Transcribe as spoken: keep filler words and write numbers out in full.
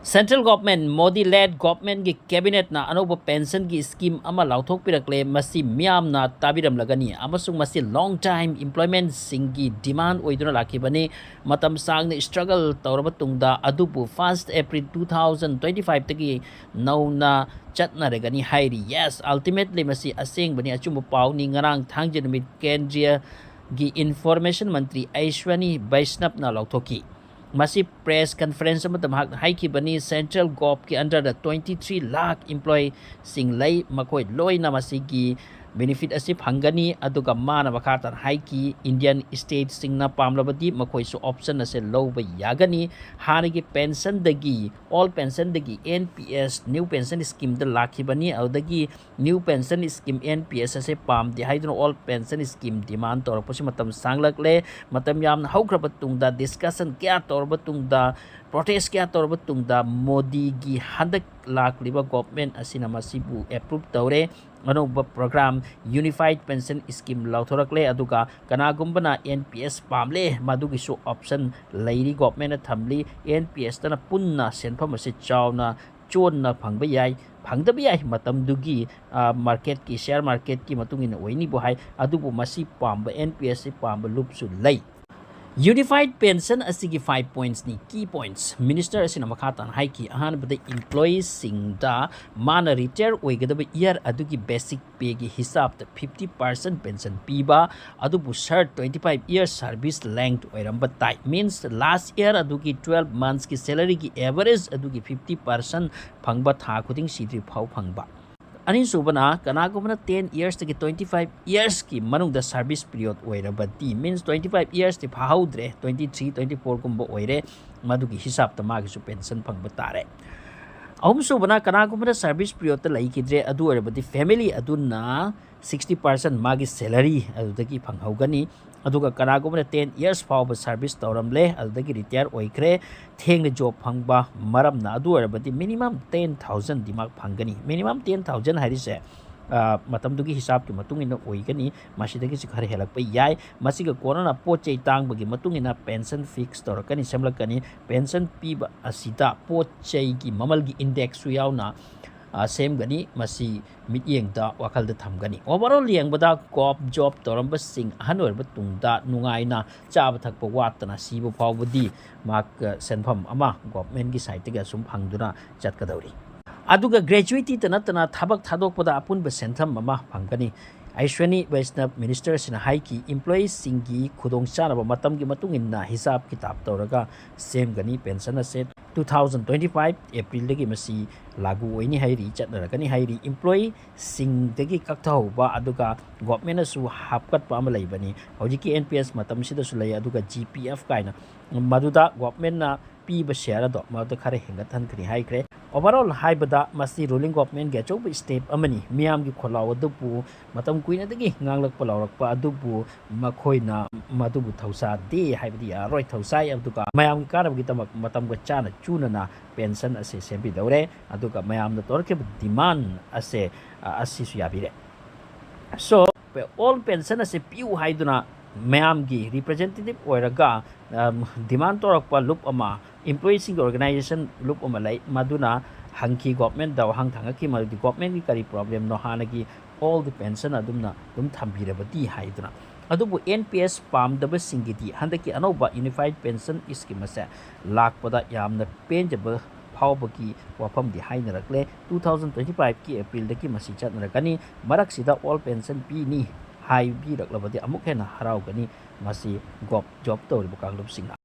Central Government, Modi-led Government-ꯒꯤ Cabinet-ꯅ ꯑꯅꯧꯕ pension-ꯒꯤ scheme ꯑꯃ ꯂꯥꯎꯊꯣꯛꯄꯤꯔꯛꯂꯦ꯫ ꯃꯁꯤ ꯃꯤꯌꯥꯝꯅ ꯇꯥꯕꯤꯔꯝꯂꯒꯅꯤ ꯑꯃꯁꯨꯡ ꯃꯁꯤ long time employment-ꯁꯤꯡꯒꯤ demand ꯑꯣꯏꯗꯨꯅ ꯂꯥꯛꯈꯤꯕꯅꯤ꯫ ꯃꯇꯝ ꯁꯥꯡꯅ struggle ꯇꯧꯔꯕ ꯇꯨꯡꯗ, ꯑꯗꯨꯕꯨ first April two thousand twenty-five-ꯇꯒꯤ ꯅꯧꯅ ꯆꯠꯅꯔꯒꯅꯤ ꯍꯥꯏꯔꯤ꯫ Yes, ultimately ꯃꯁꯤ ꯑꯁꯦꯡꯕꯅꯤ, ꯑꯆꯨꯝꯕ ꯄꯥꯎꯅꯤ꯫ ꯉꯔꯥꯡ ꯊꯥꯡꯖ ꯅꯨꯃꯤꯠ ꯀꯦꯟꯗ꯭ꯔꯤꯌꯒꯤ Information ꯃꯟꯇ꯭ꯔꯤ ꯑꯩꯁ꯭ꯋꯅꯤ ꯕꯩꯁꯅꯞꯅ ꯂꯥꯎꯊꯣꯛꯈꯤ꯫ ꯃꯁꯤ press conference ꯑꯃꯗ ꯃꯍꯥꯛꯅ ꯍꯥꯏꯈꯤꯕꯅꯤ, Central Govt-ꯀꯤ under-ꯗ twenty three ꯂꯥꯈ employee-ꯁꯤꯡ ꯂꯩ, ꯃꯈꯣꯏ ꯂꯣꯏꯅ ꯃꯁꯤꯒꯤ benefit ꯑꯁꯤ ꯐꯪꯒꯅꯤ꯫ ꯑꯗꯨꯒ ꯃꯥꯅ ꯃꯈꯥ ꯇꯥꯅ ꯍꯥꯏꯈꯤ, Indian state-ꯁꯤꯡꯅ ꯄꯥꯝꯂꯕꯗꯤ ꯃꯈꯣꯏꯁꯨ option ꯑꯁꯤ ꯂꯧꯕ ꯌꯥꯒꯅꯤ꯫ ꯍꯥꯟꯅꯒꯤ pension-ꯗꯒꯤ, old pension-ꯗꯒꯤ N P S, new pension scheme-ꯗ ꯂꯥꯛꯈꯤꯕꯅꯤ꯫ ꯑꯗꯨꯗꯒꯤ new pension scheme, N P S ꯑꯁꯦ ꯄꯥꯝꯗꯦ ꯍꯥꯏꯗꯨꯅ old pension scheme demand ꯇꯧꯔꯛꯄꯁꯤ ꯃꯇꯝ ꯁꯥꯡꯂꯛꯂꯦ꯫ ꯃꯇꯝ ꯌꯥꯝꯅ ꯍꯧꯈ꯭ꯔꯕ ꯇꯨꯡꯗ, discussion ꯀꯌꯥ ꯇꯧꯔꯕ ꯇꯨꯡꯗ, protest ꯀꯌꯥ ꯇꯧꯔꯕ ꯇꯨꯡꯗ, ꯃꯣꯗꯤꯒꯤ ꯍꯟꯗꯛ ꯂꯥꯛꯂꯤꯕ government ꯑꯁꯤꯅ ꯃꯁꯤꯕꯨ approve ꯇꯧꯔꯦ꯫ ꯑꯅꯧꯕ program, unified pension scheme ꯂꯥꯎꯊꯣꯔꯛꯂꯦ꯫ ꯑꯗꯨꯒ ꯀꯅꯥꯒꯨꯝꯕꯅ N P S ꯄꯥꯝꯂꯦ, ꯃꯗꯨꯒꯤꯁꯨ option ꯂꯩꯔꯤ, government-ꯅ ꯊꯝꯂꯤ꯫ N P S-ꯇꯅ ꯄꯨꯟꯅ ꯁꯦꯟꯐꯝ ꯑꯁꯤ ꯆꯥꯎꯅ ꯆꯣꯟꯅ ꯐꯪꯕ ꯌꯥꯏ, ꯐꯪꯗꯕ ꯌꯥꯏ, ꯃꯇꯝꯗꯨꯒꯤ, ꯑ, market-ꯀꯤ, share market-ꯀꯤ ꯃꯇꯨꯡ ꯏꯟꯅ ꯑꯣꯏꯅꯤꯕꯨ ꯍꯥꯏ꯫ ꯑꯗꯨꯕꯨ ꯃꯁꯤ ꯄꯥꯝꯕ, N P S-ꯁꯤ ꯄꯥꯝꯕ ꯂꯨꯞꯁꯨ ꯂꯩ꯫ Unified pension ꯑꯁꯤꯒꯤ five points-ꯅꯤ, key points꯫ Minister ꯑꯁꯤꯅ ꯃꯈꯥ ꯇꯥꯅ ꯍꯥꯏꯈꯤ, ꯑꯍꯥꯟꯕꯗ employee-ꯁꯤꯡꯗ ꯃꯥꯅ retire ꯑꯣꯏꯒꯗꯕ year ꯑꯗꯨꯒꯤ basic pay-ꯒꯤ ꯍꯤꯁꯥꯕꯇ fifty percent pension ꯄꯤꯕ, ꯑꯗꯨꯕꯨ sir, twenty five years service length ꯑꯣꯏꯔꯝꯕ ꯇꯥꯏ꯫ Means last year ꯑꯗꯨꯒꯤ twelve months-ꯀꯤ salary-ꯒꯤ average ꯑꯗꯨꯒꯤ fifty percent ꯐꯪꯕ, ꯊꯥ ꯈꯨꯗꯤꯡ ꯁꯤꯗ꯭ꯔꯤ ꯐꯥꯎ ꯐꯪꯕ꯫ ꯑꯅꯤꯁꯨꯕꯅ, ꯀꯅꯥꯒꯨꯝꯕꯅ ten years-ꯇꯒꯤ twenty five years-ꯀꯤ ꯃꯅꯨꯡꯗ service period ꯑꯣꯏꯔꯕꯗꯤ, means twenty five years-ꯇꯤ ꯐꯥꯍꯧꯗ꯭ꯔꯦ, twenty three, twenty four-ꯒꯨꯝꯕ ꯑꯣꯏꯔꯦ, ꯃꯗꯨꯒꯤ ꯍꯤꯁꯥꯕꯇ ꯃꯥꯒꯤꯁꯨ pension ꯐꯪꯕ ꯇꯥꯔꯦ꯫ ꯑꯍꯨꯝꯁꯨꯕꯅ, ꯀꯅꯥꯒꯨꯝꯕꯅ service period-ꯇ ꯂꯩꯈꯤꯗ꯭ꯔꯦ, ꯑꯗꯨ ꯑꯣꯏꯔꯕꯗꯤ family ꯑꯗꯨꯅ sixty percent ꯃꯥꯒꯤ salary ꯑꯗꯨꯗꯒꯤ ꯐꯪꯍꯧꯒꯅꯤ꯫ ꯑꯗꯨꯒ ꯀꯅꯥꯒꯨꯝꯕꯅ ten years ꯐꯥꯎꯕ service ꯇꯧꯔꯝꯂꯦ, ꯑꯗꯨꯗꯒꯤ retire ꯑꯣꯏꯈ꯭ꯔꯦ, ꯊꯦꯡꯅ job ꯐꯪꯕ ꯃꯔꯝꯅ, ꯑꯗꯨ ꯑꯣꯏꯔꯕꯗꯤ minimum ten thousand-ꯗꯤ ꯃꯥ ꯐꯪꯒꯅꯤ꯫ Minimum ten thousand ꯍꯥꯏꯔꯤꯁꯦ ꯑ, ꯃꯇꯝꯗꯨꯒꯤ ꯍꯤꯁꯥꯞꯀꯤ ꯃꯇꯨꯡ ꯏꯟꯅ ꯑꯣꯏꯒꯅꯤ꯫ ꯃꯁꯤꯗꯒꯤꯁꯨ ꯈꯔ ꯍꯦꯜꯂꯛꯄ ꯌꯥꯏ꯫ ꯃꯁꯤꯒ ꯀꯣꯟꯅꯅ ꯄꯣꯠ ꯆꯩ ꯇꯥꯡꯕꯒꯤ ꯃꯇꯨꯡ ꯏꯟꯅ pension fix ꯇꯧꯔꯛꯀꯅꯤ, ꯁꯦꯝꯂꯛꯀꯅꯤ꯫ Pension ꯄꯤꯕ ꯑꯁꯤꯗ ꯄꯣꯠ ꯆꯩꯒꯤ ꯃꯃꯜꯒꯤ indexꯁꯨ ꯌꯥꯎꯅ, ꯑ, ꯁꯦꯝꯒꯅꯤ꯫ ꯃꯁꯤ ꯃꯤꯠꯌꯦꯡꯗ ꯋꯥꯈꯜꯗ ꯊꯝꯒꯅꯤ꯫ Overall ꯌꯦꯡꯕꯗ ꯒꯣꯞ ꯖꯣꯕ ꯇꯧꯔꯝꯕꯁꯤꯡ ꯑꯍꯟ ꯑꯣꯏꯔꯕ ꯇꯨꯡꯗ ꯅꯨꯡꯉꯥꯏꯅ ꯆꯥꯕ ꯊꯛꯄ ꯋꯥꯠꯇꯅ ꯁꯤꯕ ꯐꯥꯎꯕꯗꯤ ꯃꯍꯥꯛ, ꯑ, ꯁꯦꯟꯐꯝ ꯑꯃ ꯒꯣꯚꯔꯟꯃꯦꯟꯠꯀꯤ ꯁꯥꯏꯠꯇꯒꯤ ꯑꯁꯨꯝ ꯐꯪꯗꯨꯅ ꯆꯠꯀꯗꯧꯔꯤ꯫ ꯑꯗꯨꯒ gratuityꯇ ꯅꯠꯇꯅ ꯊꯕꯛ ꯊꯥꯗꯣꯛꯄꯗ ꯑꯄꯨꯟꯕ ꯁꯦꯟꯐꯝ ꯑꯃ ꯐꯪꯒꯅꯤ꯫ ꯑꯩꯁ꯭ꯋꯤꯅꯤ ꯕꯩꯁꯅꯕ ꯃꯤꯅꯤꯁꯇꯔ ꯑꯁꯤꯅ ꯍꯥꯏꯈꯤ, employeeꯁꯤꯡꯒꯤ ꯈꯨꯗꯣꯡꯆꯥꯅꯕ ꯃꯇꯝꯒꯤ ꯃꯇꯨꯡ ꯏꯟꯅ ꯍꯤꯁꯥꯕ ꯀꯤꯇꯥꯕ ꯇꯧꯔꯒ ꯁꯦꯝꯒꯅꯤ꯫ Pension ꯑꯁꯦ two thousand twenty five Aprilꯗꯒꯤ ꯃꯁꯤ ꯂꯥꯒꯨ ꯑꯣꯏꯅꯤ ꯍꯥꯏꯔꯤ, ꯆꯠꯅꯔꯛꯀꯅꯤ ꯍꯥꯏꯔꯤ꯫ Employeeꯁꯤꯡꯗꯒꯤ ꯀꯛꯊꯍꯧꯕ ꯑꯗꯨꯒ ꯒꯣꯚꯔꯟꯃꯦꯟꯠꯅꯁꯨ ꯍꯥꯞꯀꯠꯄ ꯑꯃ ꯂꯩꯕꯅꯤ꯫ ꯍꯧꯖꯤꯛꯀꯤ N P S ꯃꯇꯝꯁꯤꯗꯁꯨ ꯂꯩ, ꯑꯗꯨꯒ G P F ꯀꯥꯏꯅ, ꯃꯗꯨꯗ ꯒꯣꯚꯔꯟꯃꯦꯟꯠꯅ ꯄꯤꯕ share ꯑꯗꯣ ꯃꯗꯨ ꯈꯔ ꯍꯦꯟꯒꯠꯍꯟꯒꯅꯤ ꯍꯥꯏꯈ꯭ꯔꯦ꯫ Overall ꯍꯥꯏꯕꯗ ꯃꯁꯤ ruling governmentꯀꯤ ꯑꯆꯧꯕ step ꯑꯃꯅꯤ꯫ ꯃꯤꯌꯥꯝꯒꯤ ꯈꯣꯜꯂꯥꯎ ꯑꯗꯨꯕꯨ ꯃꯇꯝ ꯀꯨꯏꯅꯗꯒꯤ ꯉꯥꯡꯂꯛꯄ ꯂꯥꯎꯔꯛꯄ ꯑꯗꯨꯕꯨ ꯃꯈꯣꯏꯅ ꯃꯗꯨꯕꯨ ꯊꯧꯁꯥꯗꯦ ꯍꯥꯏꯕꯗꯤ ꯌꯥꯔꯔꯣꯏ꯫ ꯊꯧꯁꯥꯏ, ꯑꯗꯨꯒ ꯃꯌꯥꯝꯒꯤ ꯀꯥꯟꯅꯕꯒꯤꯗꯃꯛ ꯃꯇꯝꯒ ꯆꯥꯅ ꯆꯨꯅꯅ pension ꯑꯁꯤ ꯁꯦꯝꯕꯤꯗꯧꯔꯦ꯫ ꯑꯗꯨꯒ ꯃꯌꯥꯝꯅ ꯇꯧꯔꯛꯈꯤꯕ demand ꯑꯁꯦ, ꯑ, ꯑꯁꯤꯁꯨ ꯌꯥꯕꯤꯔꯦ꯫ So, all pension ꯑꯁꯤ ꯄꯤꯌꯨ ꯍꯥꯏꯗꯨꯅ ꯃꯌꯥꯝꯒꯤ representative ꯑꯣꯏꯔꯒ, ꯑꯝ, demand ꯇꯧꯔꯛꯄ ꯂꯨꯞ ꯑꯃ, employeeꯁꯤꯡꯒꯤ organisation ꯂꯨꯞ ꯑꯃ ꯂꯩ, ꯃꯗꯨꯅ ꯍꯪꯈꯤ ꯒꯣꯚꯔꯟꯃꯦꯟꯠꯇ, ꯋꯥꯍꯪ ꯊꯥꯡꯒꯠꯈꯤ, ꯃꯗꯨꯗꯤ ꯒꯣꯚꯔꯟꯃꯦꯟꯠꯀꯤ ꯀꯔꯤ problemꯅꯣ, ꯍꯥꯟꯅꯒꯤ old pension ꯑꯗꯨꯝꯅ ꯑꯗꯨꯝ ꯊꯝꯕꯤꯔꯕꯗꯤ ꯍꯥꯏꯗꯨꯅ꯫ ꯑꯗꯨꯕꯨ N P S ꯄꯥꯝꯗꯕꯁꯤꯡꯒꯤꯗꯤ ꯍꯟꯗꯛꯀꯤ ꯑꯅꯧꯕ unified pension scheme ꯑꯁꯦ ꯂꯥꯛꯄꯗ ꯌꯥꯝꯅ ꯄꯦꯟꯖꯕ ꯐꯥꯎꯕꯒꯤ ꯋꯥꯐꯝꯗꯤ ꯍꯥꯏꯅꯔꯛꯂꯦ꯫ Two thousand twenty fiveꯀꯤ Aprilꯗꯒꯤ ꯃꯁꯤ ꯆꯠꯅꯔꯛꯀꯅꯤ꯫ ꯃꯔꯛꯁꯤꯗ all pension ꯄꯤꯅꯤ ꯍꯥꯏꯕꯤꯔꯛꯂꯕꯗꯤ ꯑꯃꯨꯛ ꯍꯦꯟꯅ ꯍꯔꯥꯎꯒꯅꯤ꯫ ꯃꯁꯤ ꯒꯣꯞ ꯖꯣꯕ ꯇꯧꯔꯤꯕ ꯀꯥꯡꯂꯨꯞꯁꯤꯡꯅ꯫